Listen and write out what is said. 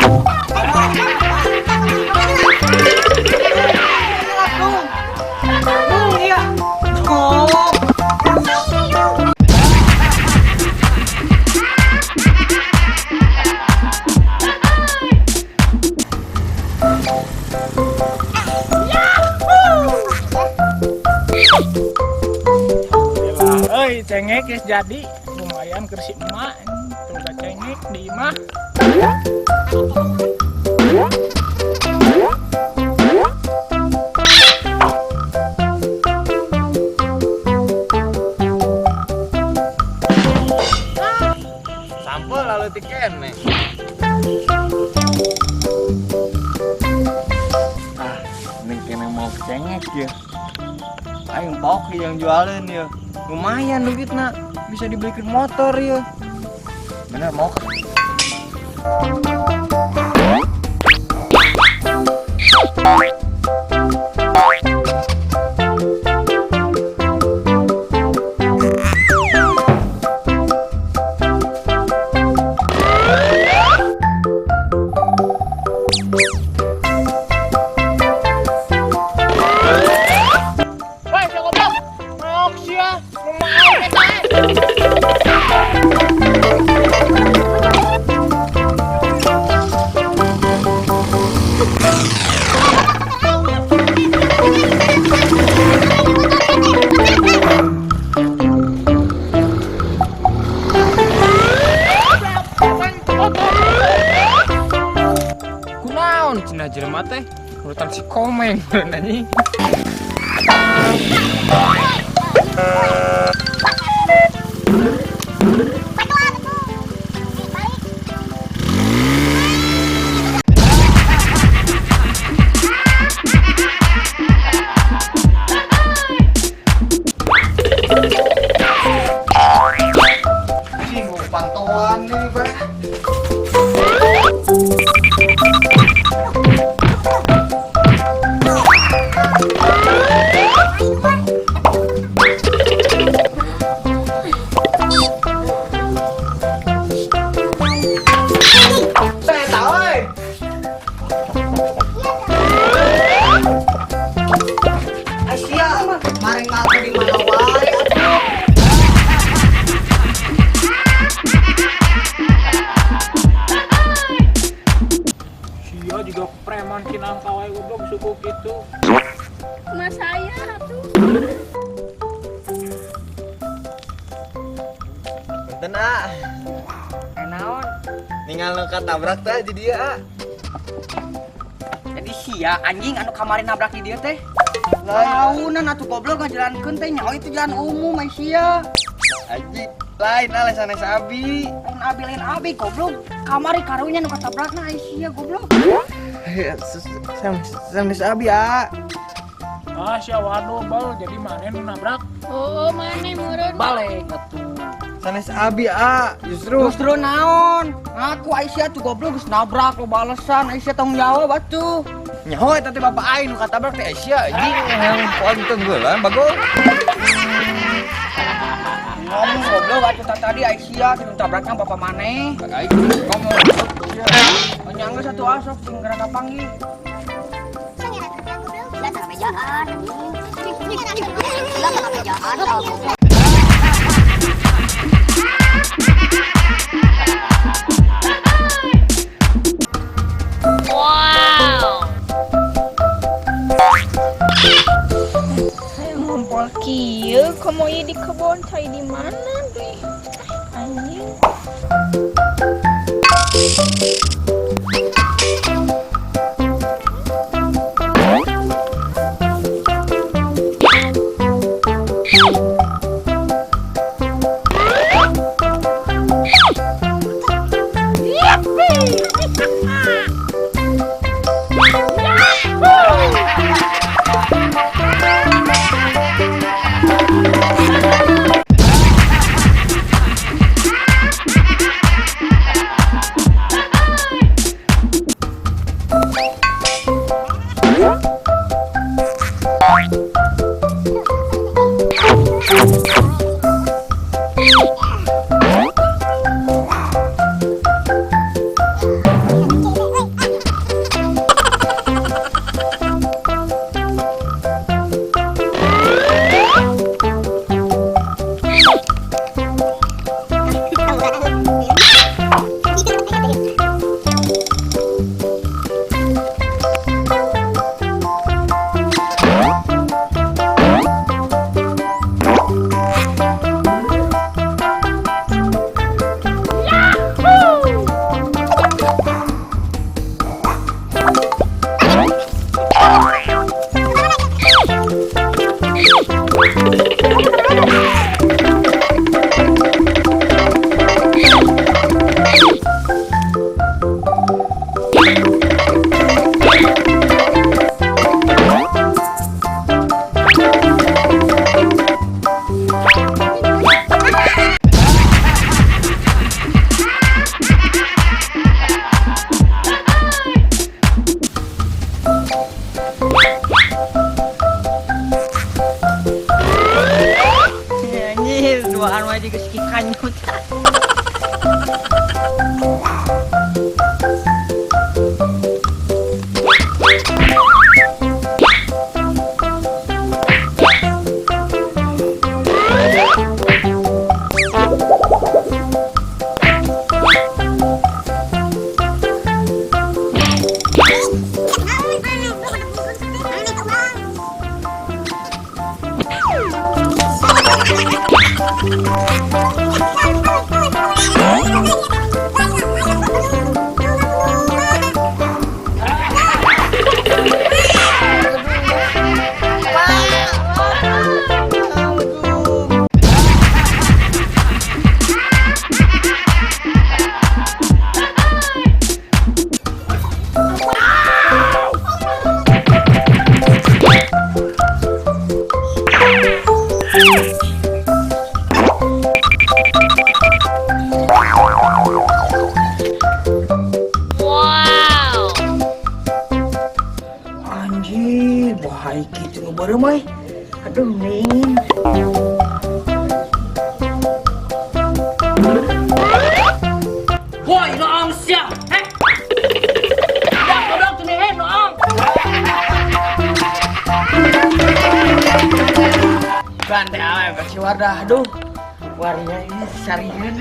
Iya. Oh. Euy, cengek geus jadi. Lumayan keur si emak. Tuh cengek di imah. Sampel lalu tiken nih. Ah, ini kene mau cengek ya. Aing pok yang jualin ya. Lumayan duitna, bisa dibelikin motor ya. Bener mau. Woi, si goblok. Maok sia, rumah aing eta. Kunaon cenah jelema teh? Urutan si Komeng meureun anjing. Anjing, mau pantauan nih, Pak. Saya tahu, euy. Asia, maring aku di mana wae atuh. Sia juga preman kinangka wae goblok suku kitu. Mas saya tuh. Punten ah. Eh, naon? Ningal nu katabrak teh jadi dia ah. Jadi sia anjing anu kamari nabrak di dia teh. Launan atuh goblok ngajalankeun teh nyaho itu jalan umum ai sia. Anjing, lain lah sanes abi. Lain abi, lain abi goblok. Kamari karunya nu katabrakna ai sia goblok. Sanes abi ah. Ah, sia waduh bal, jadi maneh nu nabrak? Oh, mana meureun? Balik atuh. Sanes abi ah, justru Justru naon? Ngaku ai sia tuh goblok geus nabrak lo balesan ai sia tanggung jawab atuh. Nyaho eta teh bapak aing nu katabrak teh sia anjing yang poin tenggelam bagong. Ngomong goblok atuh tadi ai sia nu tabrakna bapak maneh. Aing ngomong. Nyangga satu asok sing geura kapanggih. Lah bejaan. Lah bejaan. Wow. Saya ngompol kieu komo ieu di kebon cai di mana deh? Anjing. Yepi! Anjir, duaan wae juga siki kanyut. Anjir, bahaya gitu nu beureum euy. Aduh, dingin. Woi, noong sia. Heh. Ya, goblok tuh nih, noong. Ganti awe beci wardah, aduh. Warnya ini sarian.